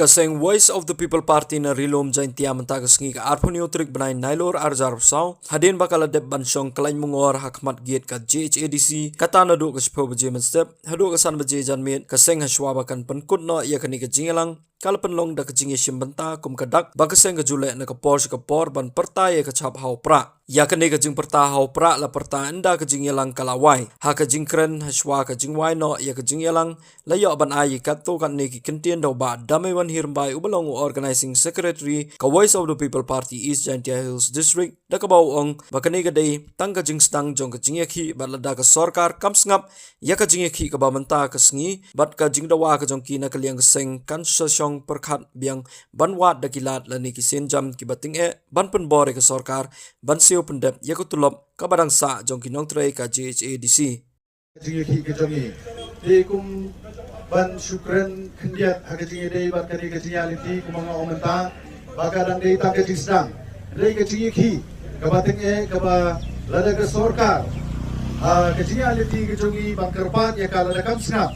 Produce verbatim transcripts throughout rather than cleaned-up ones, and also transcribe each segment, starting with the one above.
Ka seng Voice of the People Party na Ri-lum Jaintia mynta ka sngi ka arphew hynñiew tarik bnai Nailur arhajar arphew saw, hadien ba ka la dep ban shong khlaiñ mungor ha khmat gate ka J H A D C, kata naduh ka shiphew baje mynstep haduh ka san baje janmiet, ka seng hashwa ba kan pynkut noh ïa kane ka jingïalang, ka la pynlong da ka jingïashim bynta kum ka dak ba ka seng ka ju leh na ka por sha ka por ban pyrta ïa ka jhap ha u prah. Ïa kane ka jingpyrta ha u prah la pyrta ynda ka jingïalang ka la wai. Ha ka jingkren hashwa ka jingwai noh ïa ka jingïalang, la ïoh ban ai ïa katto katne ki kyntien da u Bah Damewan Hyrymbai uba long u Organizing Secretary ka Voice of the People Party East Jaintia Hills District, da kaba u ong ba kane ka dei tang ka jingsdang jong ka jingïakhih bad lada ka sorkar kam sngap ïa ka jingïakhih kaba mynta ka sngi bad ka jingdawa ka jong ki na ka liang ka seng kan sa shong pyrkhat biang ban wad da ki lad lane ki sienjam kiba tyngeh ban pynbor ïa ka sorkar ban siew pyndep ïa ka tulop kaba dang sah jong ki nongtrei ka J H A D C. Ka jingïakhih ka jong ngi. Te kum ban shu kren khyndiat ha ka jingïadei bad kane ka jingïalehti kum nga ong mynta ba ka dang dei tang ka jingsdang. Dei ka jingïakhih kaba tyngeh kaba lada ka sorkar ha ka jingïalehti ka jong ngi ban kyrpad ïa ka, lada kam sngap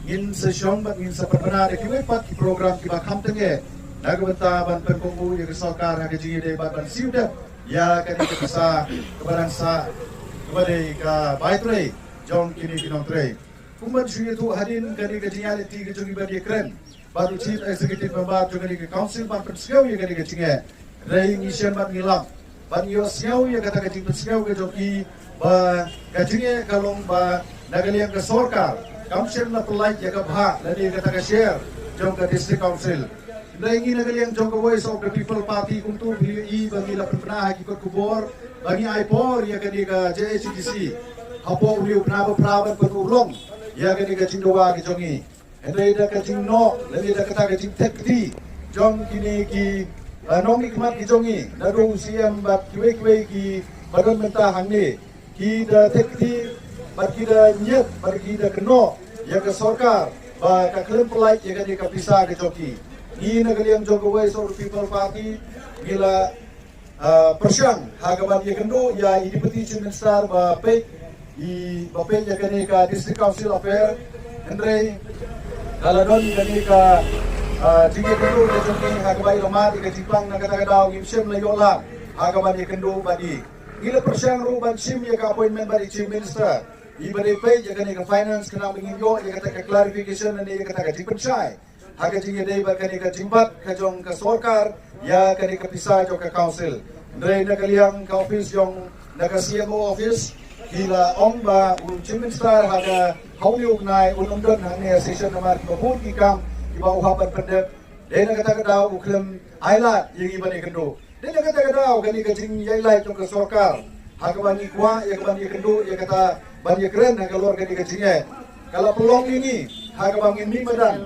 ngin sa shong bad ngin sa pynbna da kiwei pat ki program kiba kham tyngeh na ka bynta ban pynkohnguh ïa ka sorkar ha ka jingïadei bad ban siew dep ïa kane ka pisa kaba dang sah kaba dei ka bai trei jong kine ki nongtrei. Kum ban shu ïathuh, hadien kane ka jingïalehti ka jong ngi ban ïakren bad u Chief Executive Member jong kane ka Council ban pynsngew ïa kane ka jingeh, hynrei ngi shem bad ngi lap ban ïohsngew ïa kata ka jingpynsngew ka jong ki ba ka jingeh ka long ba na ka liang ka sorkar kam shym la pynlait ïa ka bhah lane kata ka share jong ka District Council. Hynrei ngi na ka liang jong ka Voice of the People Party kumtu phi ïohi ba ngi la pynbna ha ki kot khubor ba ngi ai por ïa kane ka J H A D C hapoh une u bnai ba phra ban pynurlong ïa kane ka jingdawa ka jong ngi. Hynrei da ka jingnoh lane da kata ka jingtheh kti jong kine ki, ah, nongmihkhmat ki jong ngi, naduh u C M bad kiwei kiwei kiba don mynta hangne, ki da theh kti bad ki da ñiet bad ki da kynnoh ïa ka sorkar ba ka khlem pynlait ïa kane ka pisa ka jong ki. Ngi na ka liang jong ka Voice of the People Party ngi la, ah, pyrshang ha kaban ïakynduh ïa i Deputy Chief Minister ba peit, i ba peit ïa kane ka District Council Affair. Hynrei ka la don kane ka, ah, jingïakynduh ka jong ngi ha kaba i la mad ïa ka jingpang, na kata ka daw ngim shym la ïoh lang ha kaban ïakynduh bad i. Ngi la pyrshang ruh ban shim ïa ka appointment bad i Chief Minister, i ba dei peit ïa kane ka finance, khnang ba ngin ïoh ïa kata ka clarification lane ïa kata ka jingpynshai ha ka jingïadei bad kane ka jingbat ka jong ka sorkar ïa kane ka pisa jong ka council. Hynrei na ka liang ka office jong, na ka C M O office, ki la ong ba u Chief Minister ha ka, ha une u bnai un ym don hangne ha session namar kiba bun ki kam kiba u hap ban pyndep. Dei na kata ka daw u khlem ai lad ïa ngi ban ïakynduh. Dei na kata ka daw kane ka jingïailait jong ka sorkar ha kaba ngi kwah ïa kaban ïakynduh ïa kata ban ïakren ha ka lor kane ka jingeh, ka la pynlong ïa ngi ha kaba ngin mih madan,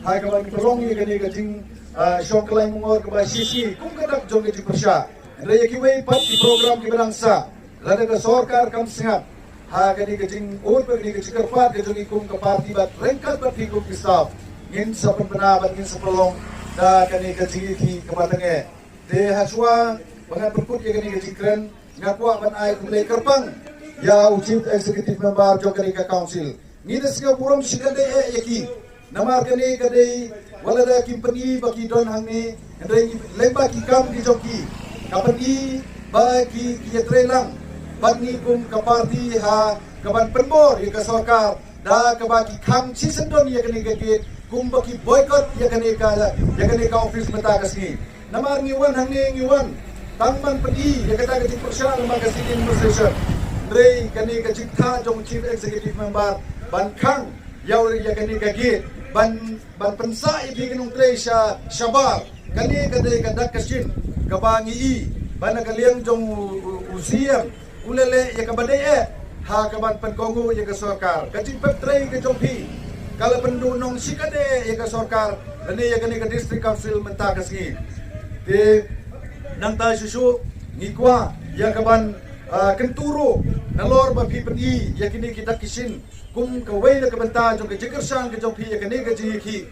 ha kaba ngi pynlong ïa kane ka jing, ah, shong khlaiñ mungor kaba shisngi kum ka dak jong ka jingpyrshah. Hynrei ïa kiwei pat ki program kiba dang sah, lada ka sorkar kam sngap ha kane ka jingud bad kane ka jingkyrpad ka jong ngi kum ka party bad ryngkat bad phi kum ki staff, ngin sa pynbna bad ngin sa pynlong da kane ka jingïakhih kaba tyngeh. Te hashwa ba ngan pynkut ïa kane ka jingkren, nga kwah ban ai khublei kyrpang ïa u Chief Executive Member jong kane ka council. Ngi da sngew burom shikatdei eh ïa ki, namar kane ka dei, wat lada kim pyni ba ki don hangne, hynrei lyngba ki kam ki jong ki, ka pyni ba ki, ki ïatrei lang bad ngi kum ka party ha kaban pynbor ïa ka sorkar da kaba ki khang shisyndon ïa kane ka gate, kumba ki boycott ïa kane ka, ïa kane ka office mynta ka sngi. Namar ngi wan hangne, ngi wan tang ban pyni ïa kata ka jingpyrshah lyngba ka sitting administration. Hynrei kane ka jingkha jong Chief Executive Member ban khang ïa u, ïa kane ka gate, ban, ban pynsah ïa phi ki nongtrei sha, shabar. Kane ka dei ka dak ka shin kaba ngi i ba na ka liang jong u, u, u C M u leh leh ïa kaba dei eh ha kaban pynkohnguh ïa ka sorkar. Ka jingpep trei ka jong phi ka la pynduhnong shikatdei eh ïa ka sorkar lane ïa kane ka District Council mynta ka sngi. Te nangta shuh shuh ngi kwah ïa kaban, ah, kyntu ruh nalor ba phi pyni ïa kine ki dak ki shin kum kawei na ka bynta jong ka jingkyrshan ka jong phi ïa kane ka jingïakhih.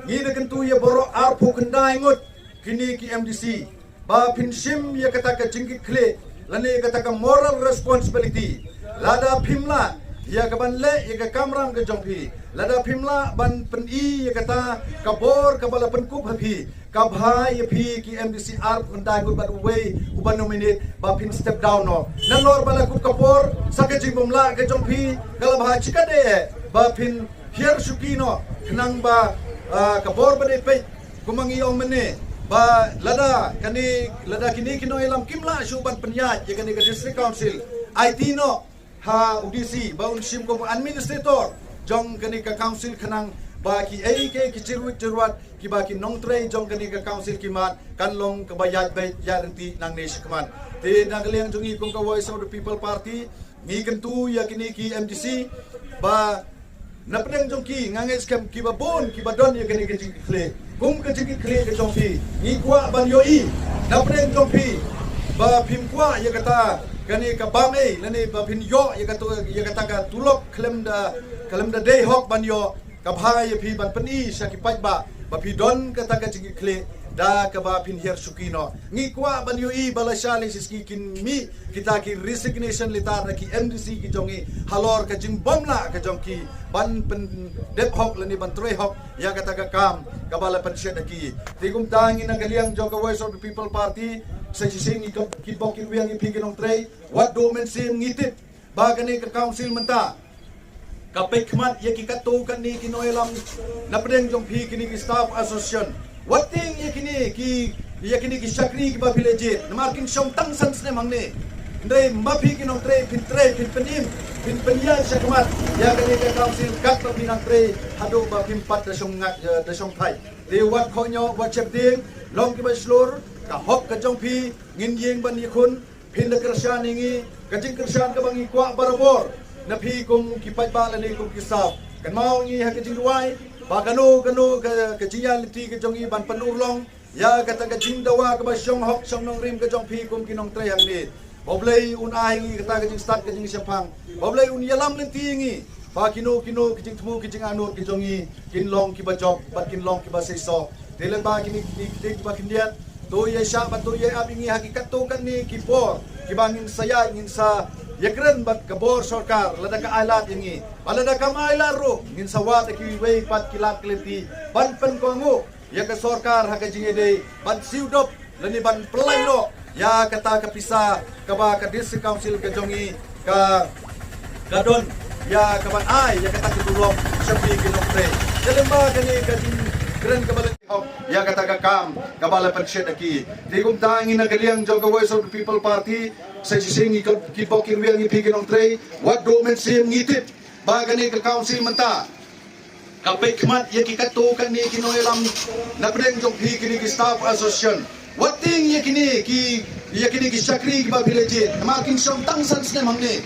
Ngi da kyntu ïa baroh arphew khyndai ngut kine ki M D C ba phin shim ïa kata ka jingkitkhlieh lane ïa kata ka moral responsibility. Lada phim lah ïa ka ban leh ïa ka kamram ka jong phi. Lada phim lah ban pyni ïa kata ka bor kaba la pynkup ha phi, ka bha ïa phi ki MDC arphew khyndai ngut bad uwei uba nominate ba phin step down noh. Nalor ba la kup ka por, sa ka jingbymlah ka jong phi, ka la bha shikatdei ba phin hiar shuki noh, khnang ba, ah, ka bor ba dei peit, kumba ngi ong mynne, ba lada kane, lada kine ki nongïalam kim lah shuh ban pynïaid ïa kane ka District Council, aiti noh ha u DC ba un shim kum administrator jong kane ka council, khnang ba kiei kiei ki jyrwit jyrwat kiba ki nongtrei jong kane ka council ki mad, kan long kaba ïaid beit ïaid ryntih nangne shakhmat. Te na ka liang jong ngi kum ka Voice of the People Party, ngi kyntu ïa kine ki MDC ba na pdeng jong ki, nga ngeit skhem kiba bun kiba don ïa kane ka jingkitkhlieh, kum ka jingkitkhlieh ka jong phi, ngi kwah ban ïohi na pdeng jong phi ba phim kwah ïa kata, kane ka bam ei, lane ba phin ïoh ïa kata, ïa kata ka tulop khlem da, khlem da dei hok ban ïoh. Ka bha ïa phi ban pyni sha ki paidbah ba phi don kata ka jingkitkhlieh da kaba phin hiar shuki noh. Ngi kwah ban ïohi ba lashai lashisngi kin mih kita ki resignation letter na ki MDC ki jong ngi halor ka jingbymlah ka jong ki ban pyndep hok lane ban trei hok ïa kata ka kam kaba la pynshet ha ki. Te kumta ngi na ka liang jong ka Voice of the People Party, sa shisien ngi kit bok kit wiang ïa phi ki nongtrei, wat duh mynsiem, ngi tip ba kane ka council mynta ka peit khmat ïa ki katto katne ki nongïalam na pdeng jong phi, kine ki staff association. Wat tieng ïa kine ki, ïa kine ki shakri kiba phi la jied, namar kin shong tang san snem hangne. Hynrei ma phi ki nongtrei phin trei, phin pynim, phin pynïaid shakhmat ïa kane ka council katba phi nang trei haduh ba phim pat da shong ngat, eh, da shong thait. Te wat khohñioh, wat sheptieng, long kiba shlur, ka hok ka jong phi ngin ïeng ban ïakhun. Phin da kyrshan ïa ngi, ka jingkyrshan kaba ngi kwah barabor na phi kum ki paidbah lane kum ki staff. Kynmaw ngi ha ka jingduwai ba kano kano ka, ka jingïaid lynti ka jong ngi ban pynurlong ïa kata ka jingdawa kaba shong hok shong nongrim ka jong phi kum ki nongtrei hangne. Ba U Blei un ai ngi kata ka jingstad ka jingshemphang. Ba U Blei un ïalam lynti ïa ngi ba kino kino ki jingthmu ki jingainur ki jong ngi kin long kiba jop bad kin long kiba seisoh. Te lyngba kine ki ktien kiba khyndiat, to ïa shah bad to ïa ap ïa ngi ha ki katto katne ki por kiba ngin sa ïaid, ngin sa ïakren bad ka bor sorkar lada ka ailad ïa ngi. Bad lada kam ailad ruh, ngin sa wad da kiwei pat ki lad ki lynti ban pynkohnguh ïa ka sorkar ha ka jingïadei ban siew dop lane ban pyllait noh ïa kata ka pisa kaba ka District Council ka jong ngi ka, ka don ïa ka ban ai ïa kata ka tulop sha phi ki nongtrei. Te lyngba kane ka jingkren kaba la hok ïa kata ka kam kaba la pynshet ha ki. Te kumta ngi na ka liang jong ka Voice of the People Party, sa shisien ngi kit bok kit wiang ïa phi ki nongtrei, wat duh mynsiem, ngi tip ba kane ka council mynta ka peit khmat ïa ki katto katne ki nongïalam na pdeng jong phi, kine ki staff association. Wat tieng ïa kine ki, ïa kine ki shakri kiba phi la jied, namar kin shong tang san snem hangne.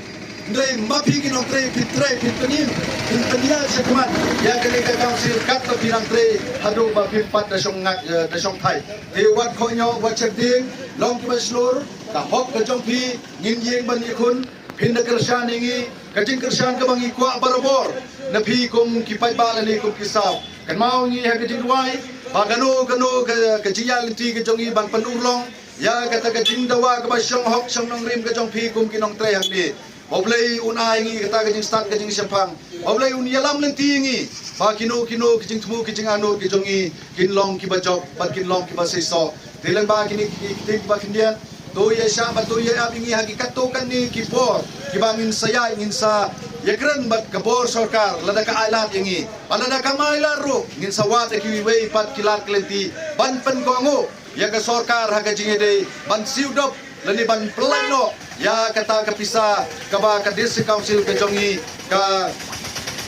Hynrei ma phi ki nongtrei phin trei, phin pynim, phin pynïaid shakhmat ïa kane ka council katba phi nang trei haduh ba phim pat da shong ngat, eh, da shong thait. Te wat khohñioh, wat sheptieng, long kiba shlur, ka hok ka jong phi ngin ïeng ban ïakhun. Phin da kyrshan ïa ngi, ka jingkyrshan kaba ngi kwah barabor na phi kum ki paidbah lane kum ki staff. Kynmaw ngi ha ka jingduwai ba kano kano ka, ka jingïaid lynti ka jong ngi ban pynurlong ïa kata ka jingdawa kaba shong hok shong nongrim ka jong phi kum ki nongtrei hangne. Ba U Blei un ai ngi kata ka jingstad ka jingshemphang. Ba U Blei un ïalam lynti ïa ngi ba kino kino ki jingthmu ki jingainur ki jong ngi kin long kiba jop bad kin long kiba seisoh. Te lyngba kine ki, ki, kiba khyndiat, to ïa shah bad to ïa ap ïa ngi ha ki katto katne ki por kiba ngin sa ïaid, ngin sa ïakren bad ka bor sorkar lada ka ailad ïa ngi. Bad lada kam ailad ruh, ngin sa wad da kiwei pat ki lad ki lynti ban pynkohnguh ïa ka sorkar ha ka jingïadei ban siew dop lane ban pyllait noh ïa kata ka pisa kaba ka District Council ka jong ngi ka,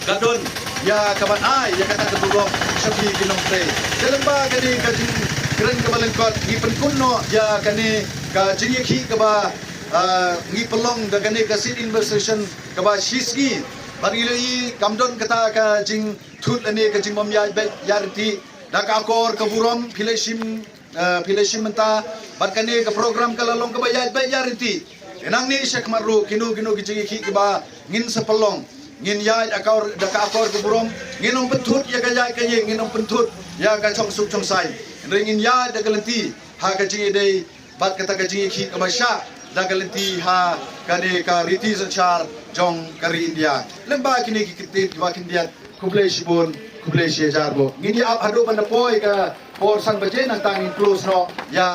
ka don ïa ka ban ai ïa kata ka tulop sha phi ki nongtrei. Te lyngba kane ka jingkren kaba lyngkot, ngi pynkut noh ïa kane ka jingïakhih kaba, ah, ngi pynlong da kane ka seat investigation kaba shisngi. Bad ngi la ïohi kam don kata ka jingthut lane ka jingbym ïaid beit ïaid ryntih. Da ka akor ka burom phi la shim, eh, phi la shim mynta, bad kane ka program ka la long kaba ïaid beit ïaid ryntih. Te nangne shakhmat ruh kino kino ki jingïakhih kiba ngin sa pynlong, ngin ïaid akor, da ka akor ka burom, ngin ym pynthut ïa ka ïaid ka ïeng, ngin ym pynthut ïa ka chong suk chong saiñ. Hynrei ngin ïaid da ka lynti ha ka jingïadei bad kata ka jingïakhih kaba shah da ka lynti ha kane ka riti synshar jong ka ri India. Lyngba kine ki kyntien kiba khyndiat, khublei shibun, khublei shihajar buh. Ngin ïa ap haduh ban da poi ka por san baje, nangta ngin close noh ïa